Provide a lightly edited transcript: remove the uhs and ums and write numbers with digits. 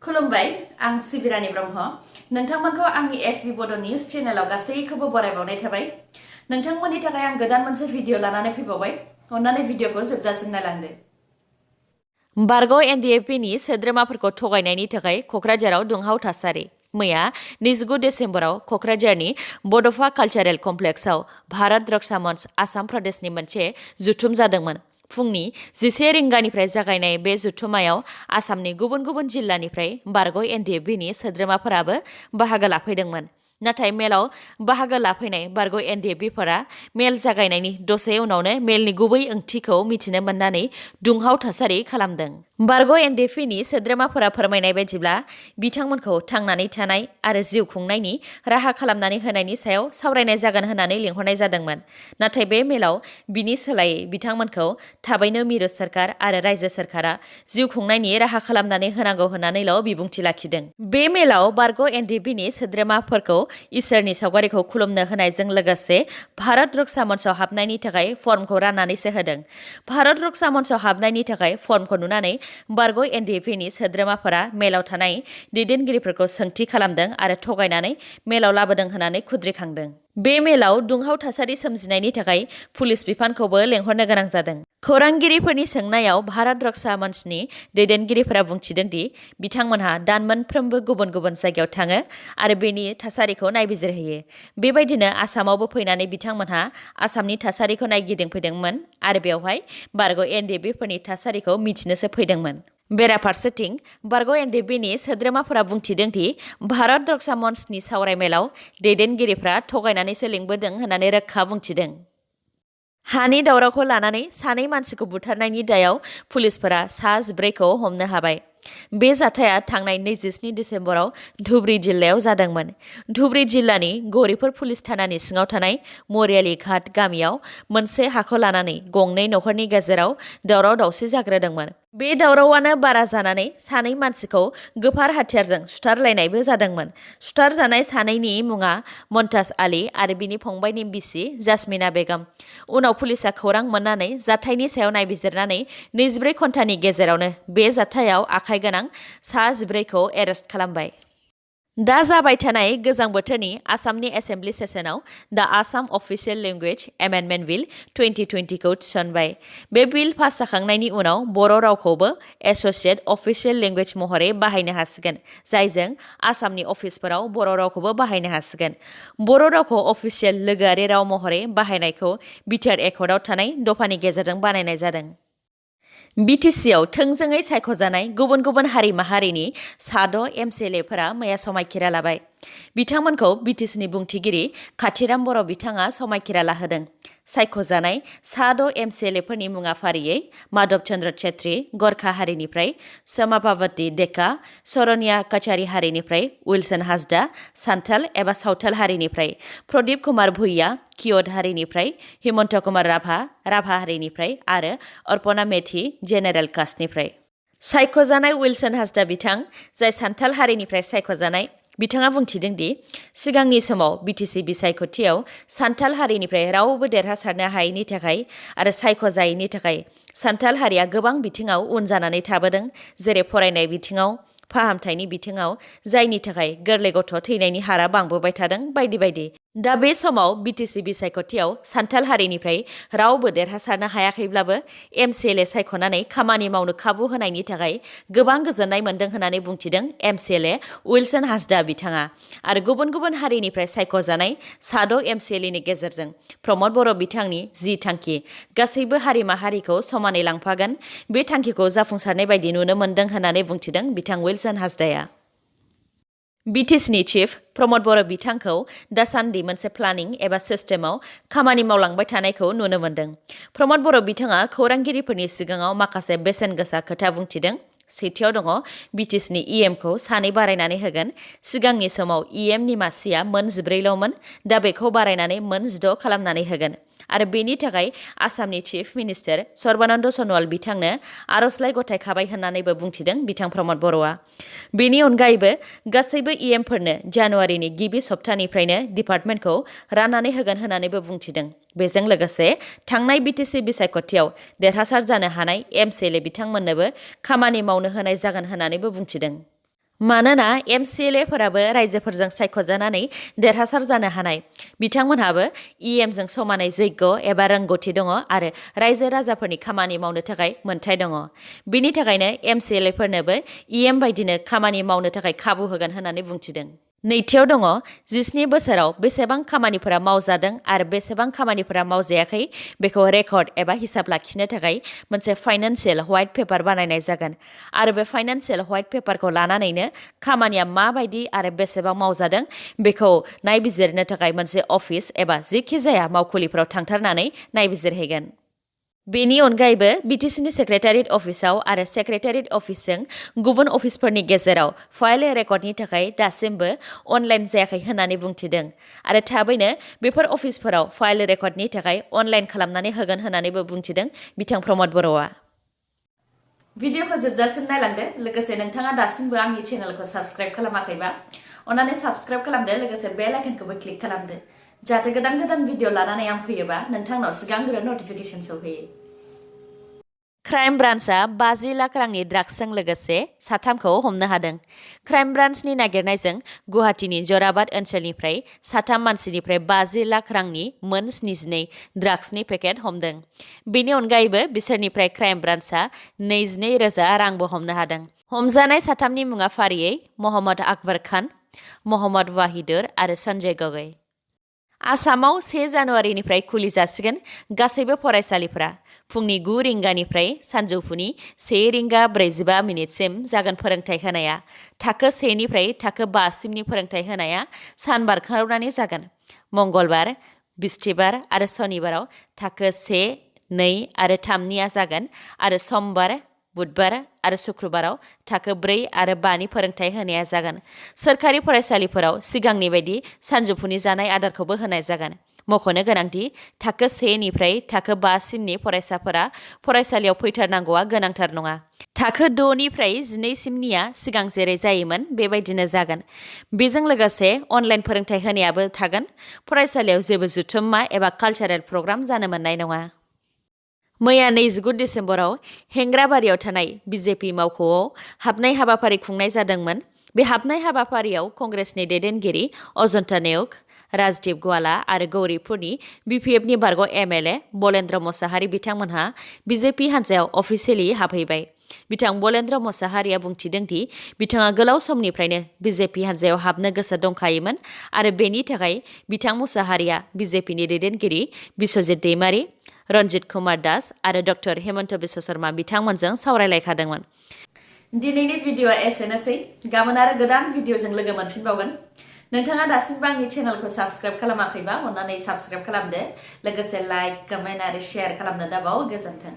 खुलुमबाय आं सिबिरानि ब्रह्म नोंथांमोनखौ आंनि sbbodonews चेनेलाव गासैखौबो बरायबावनाय थाबाय नोंथांमोननि थाखाय आं गोदान मोनसे भिडिअ लानानै फैबावबाय अन्नानै भिडिअखौ जोबजासिम नायलांदो बारग' NDFB नि सोद्रोमाफोरखौ थगायनायनि थाखाय क'क्राझाराव दुंहाव थासारि मैया 29 डिसेम्बराव क'क्राझारनि बड'फा कालचारेल कमप्लेक्सआव भारत रक्षा मंच आसाम प्रदेशनि मोनसे जुथुम जादोंमोन फुंनि 11 रिंगानिफ्राय जागायनाय बे जुथुमायाव आसामनि गुबुन गुबुन जिल्लानिफ्राय बारग' NDFB नि सोद्रोमाफोराबो बाहागो लाफैदोंमोन नाथाय मेलाव बाहागो लाफैनाय बारग' NDFB फोरा मेल जागायनायनि दसे उनावनो मेलनि गुबै ओंथिखौ मिथिनो मोननानै दुंहाव थासारि खालामदों बारग' NDFB नि सोद्रोमाफोरा फोरमायनाय बायदिब्ला बिथांमोनखौ थांनानै थानाय आरो जिउ खुंनायनि राहा खालामनानै होनायनि सायाव सावरायनाय जागोन होननानै लिंहरनाय जादोंमोन नाथाय बे मेलाव बिनि सोलायै बिथांमोनखौ थाबैनो मिरु सरकार आरो रायजो सरकारा जिउ खुंनायनि राहा खालामनानै होनांगौ होननानैल' बिबुंथि लाखिदों बे मेलाव बारग' NDFB नि सोद्रोमाफोरखौ इसोरनि सावगारिखौ खुलुमनो होनायजों लोगोसे भारत रक्षा मंचआव हाबनायनि थाखाय फर्मखौ राननानैसो होदों भारत रक्षा मंचआव हाबनायनि थाखाय फर्मखौ नुनानै बारग' NDFB नि सोद्रोमाफोरा मेलाव थानाय दैदेनगिरिफोरखौ सोंथि खालामदों आरो थगायनानै मेलाव लाबोदों होननानै खुद्रिखांदों बे मेलाव दुंहाव थासारि सोमजिनायनि थाखाय पुलिस बिफानखौबो लेंहरनो गोनां जादों खौरांगिरिफोरनि सोंनायाव भारत रक्षा मंचनि दैदेनगिरिफोरा बुंथिदों दि बिथांमोनहा दान मोनफ्रोमबो गुबुन गुबुन जायगायाव थाङो आरो बेनि थासारिखौ नायबिजिरहैयो बेबायदिनो आसामावबो फैनानै बिथांमोनहा आसामनि थासारिखौ नायगिदिंफैदोंमोन आरो बेवहाय बारग' NDFB फोरनि थासारिखौ मिथिनोसो फैदोंमोन बेराफारसेथिं बारग' NDFB नि सोद्रोमाफोरा बुंथिदों दि भारत रक्षा मंचनि सावरायमेलाव दैदेनगिरिफ्रा थगायनानैसो लिंबोदों होननानै रोखा बुंथिदों हानि दावरावखौ लानानै सानै मानसिखौ बुथारनायनि दायाव पुलिसफोरा सा 14खौ हमनो हाबाय बे जाथाया थांनाय 27 डिसेम्बराव धुबरी जिल्लायाव जादोंमोन धुबरी जिल्लानि गौरीपुर पुलिस थानानि सिङाव थानाय मरियाली घाट गामियाव मोनसे हाखौ लानानै गंनै नखरनि गेजेराव दावराव दावसि जाग्रोदोंमोन बे दावरावानो बारा जानानै सानै मानसिखौ गोफार हाथियारजों सुथारलायनायबो जादोंमोन सुथारजानाय सानैनि मुङा मन्ताज आली आरो बिनि फंबायनि बिसि जासमिना बेगम उनाव पुलिसा खौरां मोननानै जाथायनि सायाव नायबिजिरनानै 24 घन्टानि गेजेरावनो बे जाथायाव आखाइ गोनां सा 14खौ एरेस्ट खालामबाय दा जाबाय थानाय गोजां बोथोरनि आसामनि एसेम्बलि सेसनाव दा आसाम अफिसियेल लेंगुवेज एमेन्डमेन्ट बिल 2020 खौ थिसनबाय बे बिल पास जाखांनायनि उनाव बर' रावखौबो एस'सिएट अफिसियेल लेंगुवेज महरै बाहायनो हासिगोन जायजों आसामनि अफिसफोराव बर' रावखौबो बाहायनो हासिगोन बर' रावखौ अफिसियेल लोगोआरि राव महरै बाहायनायखौ बिटिआर एकर्डआव थानाय दफानि गेजेरजों बानायनाय जादों BTCआव थोंजोङै सायख'जानाय गुबुन गुबुन हारि माहारिनि साद' MCLAफोरा मैया समायखिरा लाबाय बिथांमोनखौ BTCनि बुंथिगिरि खाथिराम बर' बिथाङा समायखिरा लाहोदों सायख'जानाय साद' MCLAफोरनि मुङा फारियै माधव चन्द्र छेत्री गरखा हारिनिफ्राय सोमापावती डेका सरनिया कचारी हारिनिफ्राय उइलसन हाजदा सान्थाल एबा सावथाल हारिनिफ्राय प्रदीप कुमार भुइया कियद हारिनिफ्राय हिमन्त कुमार राभा हारिनिफ्राय आरो अर्पणा मेथि जेनेरेल कास्टनिफ्राय सायख'जानाय उइलसन हाजदा बिथां जाय सान्थाल हारिनिफ्राय सायख'जानाय बिथाङा बुंथिदों दि सिगांनि समाव BTC बिसायख'थियाव सान्थाल हारिनिफ्राय रावबो देरहासारनो हायैनि थाखाय आरो सायख'जायैनि थाखाय सान्थाल हारिया गोबां बिथिङाव उन जानानै थाबोदों जेरै फरायनाय बिथिङाव फाहामथायनि बिथिङाव जायनि थाखाय गोरलै गथ' थैनायनि हारा बांबोबाय थादों बायदि बायदि दा बे समाव BTC बिसायख'थियाव सान्थाल हारिनिफ्राय रावबो देरहासारनो हायाखैब्लाबो MCLA सायख'नानै खामानि मावनो खाबु होनायनि थाखाय गोबां गोजोननाय मोन्दों होननानै बुंथिदों MCLA उइलसन हाजदा बिथाङा आरो गुबुन गुबुन हारिनिफ्राय सायख'जानाय साद' MCLAनि गेजेरजों प्रमद बर' बिथांनि जि थांखि गासैबो हारि माहारिखौ समानै लांफागोन बे थांखिखौ जाफुंसारनाय बायदि नुनो मोन्दों होननानै बुंथिदों बिथां उइलसन हाजदाया BTCनि चिफ प्रमद बर' बिथांखौ दासान्दि मोनसे प्लानिं एबा सिस्टेमाव खामानि मावलांबाय थानायखौ नुनो मोन्दों प्रमद बर' बिथाङा खौरांगिरिफोरनि सिगाङाव माखासे बेसेन गोसा खोथा बुंथिदों सेथियाव दङ BTCनि EMखौ सानै बारायनानै होगोन सिगांनि समाव EMनि मासिया मोन 14ल'मोन दा बेखौ बारायनानै मोन 16 खालामनानै होगोन आरो बेनि थाखाय आसामनि चिफ मिनिस्टार सर्बानन्द सन'वाल बिथांनो आर'जलाइ गथायखाबाय होननानैबो बुंथिदों बिथां प्रमद बर'आ बेनि अनगायैबो गासैबो EMफोरनो जानुवारिनि गिबि सप्तानिफ्रायनो डिपार्टमेन्टखौ राननानै होगोन होननानैबो बुंथिदों बेजों लोगोसे थांनाय BTC बिसायख'थियाव देरहासार जानो हानाय MCLA बिथांमोननोबो खामानि मावनो होनाय जागोन होननानैबो बुंथिदों मानोना MCLAफोराबो रायजोफोरजों सायख'जानानै देरहासार जानो हानाय बिथांमोनहाबो EMजों समानै जैग्य एबा रोंगौथि दङ आरो रायजो राजाफोरनि खामानि मावनो थाखाय मोन्थाय दङ। बिनि थाखायनो MCLAफोरनोबो EM बायदिनो खामानि मावनो थाखाय खाबु होगोन होननानै बुंथिदों। नैथियाव दङ 17 बोसोराव बेसेबां खामानिफोरा मावजादों आरो बेसेबां खामानिफोरा मावजायाखै बेखौ रेकर्ड एबा हिसाब लाखिनो थाखाय मोनसे फाइनान्सियेल व्हाइट पेपार बानायनाय जागोन आरो बे फाइनान्सियेल व्हाइट पेपारखौ लानानैनो खामानिया माबायदि आरो बेसेबां मावजादों बेखौ नायबिजिरनो थाखाय मोनसे अफिस एबा जेखि जाया मावखुलिफोराव थांथारनानै नायबिजिरहैगोन। बेनि अनगायैबो बिटिसिनि सेक्रेटारियेट अफिसाव आरो सेक्रेटारियेट अफिसजों गुबुन अफिसफोरनि गेजेराव फाइल रेकर्डनि थाखाय दासिमबो अनलाइन जायाखै होननानै बुंथिदों आरो थाबैनो बेफोर अफिसफोराव फाइल रेकर्डनि थाखाय अनलाइन खालामनानै होगोन होननानैबो बुंथिदों बिथां प्रमद बर'आ। भिडिअखौ जोबजासिम नायलांदो लोगोसे नोंथाङा दासिमबो आंनि चेनेलखौ साबस्क्राइब खालामाखैबा अन्नानै साबस्क्राइब खालामदो लोगोसे बेल आइकनखौबो क्लिक खालामदो जाहाथे गोदान गोदान भिडिअ लानानै आं फैयोबा नोंथांनाव सिगांग्रो नटिफिकेसन सौहैयो। क्राइम ब्रान्चआ 50 लाख रांनि ड्राग्सजों लोगोसे साथामखौ हमनो हादों। क्राइम ब्रान्चनि नागिरनायजों गुवाहाटीनि जराबाद ओनसोलनिफ्राय साथाम मानसिनिफ्राय 50 लाख रांनि मोन 72 ड्राग्सनि पेकेट हमदों। बेनि अनगायैबो बिसोरनिफ्राय क्राइम ब्रान्चआ 22,000 रांबो हमनो हादों। हमजानाय साथामनि मुङा फारियै महम्मद आकबर खान, महम्मद वाहिदुर आरो सन्जय गगৈ। आसामाव 1 जानुवारिनिफ्राय खुलि जासिगोन गासैबो फरायसालिफोरा। फुंनि 9 रिंगानिफ्राय सानजौफुनि 1 रिंगा 45 मिनिटसिम जागोन फोरोंथाय होनाया। थाखो 1 निफ्राय थाखो 5 सिमनि फोरोंथाय होनाया सान बारखांनानै जागोन। मंगलबार, बिस्थिबार आरो सनिबाराव थाखो 1, 2 आरो 3निया जागोन आरो समबार, बुधबार आरो शुक्रबाराव थाखो 4 आरो 5नि फोरोंथाय होनाया जागोन। सोरखारि फरायसालिफोराव सिगांनि बायदि सानजौफुनि जानाय आदारखौबो होनाय जागोन। मख'नो गोनांदि थाखो 1 निफ्राय थाखो 5 सिमनि फरायसाफोरा फरायसालियाव फैथारनांगौआ गोनांथार नङा। थाखो 6 निफ्राय 12 सिमनिया सिगां जेरै जायोमोन बेबायदिनो जागोन। बेजों लोगोसे अनलाइन फोरोंथाय होनायाबो थागोन। फरायसालियाव जेबो जुथुम्मा एबा कालचारेल प्रग्राम जानो मोननाय नङा। मैया 29 दिसेम्बराव हेंग्राबारियाव थानाय बिजेपि मावख'आव हाबनाय हाबाफारि खुंनाय जादोंमोन। बे हाबनाय हाबाफारियाव कंग्रेसनि दैदेनगिरि अजन्ता नेउग, राजदीप गवाला आरो गौरीपुरनि BPFनि बारग' MLA बलेन्द्र मोसाहारि बिथांमोनहा बिजेपि हान्जायाव अफिसियेलि हाबहैबाय। बिथां बलेन्द्र मोसाहारिया बुंथिदों दि बिथाङा गोलाव समनिफ्रायनो बिजेपि हान्जायाव हाबनो गोसो दंखायोमोन आरो बेनि थाखाय बिथां मोसाहारिया बिजेपिनि दैदेनगिरि बिश्वजित दैमारी, रन्जित कुमार दास आरो डक्टर हेमन्त बिश्व शर्मा बिथांमोनजों सावरायलायखादोंमोन। दिनैनि भिडिअआ एसेनोसै। गाबोन आरो गोदान भिडिअजों लोगो मोनफिनबावगोन। नोंथाङा दासिमबो आंनि चेनेलखौ साबस्क्राइब खालामाखैबा अन्नानै साबस्क्राइब खालामदो लोगोसे लाइक, कमेन्ट आरो शेयार खालामनो दाबाव। गोजोन्थों।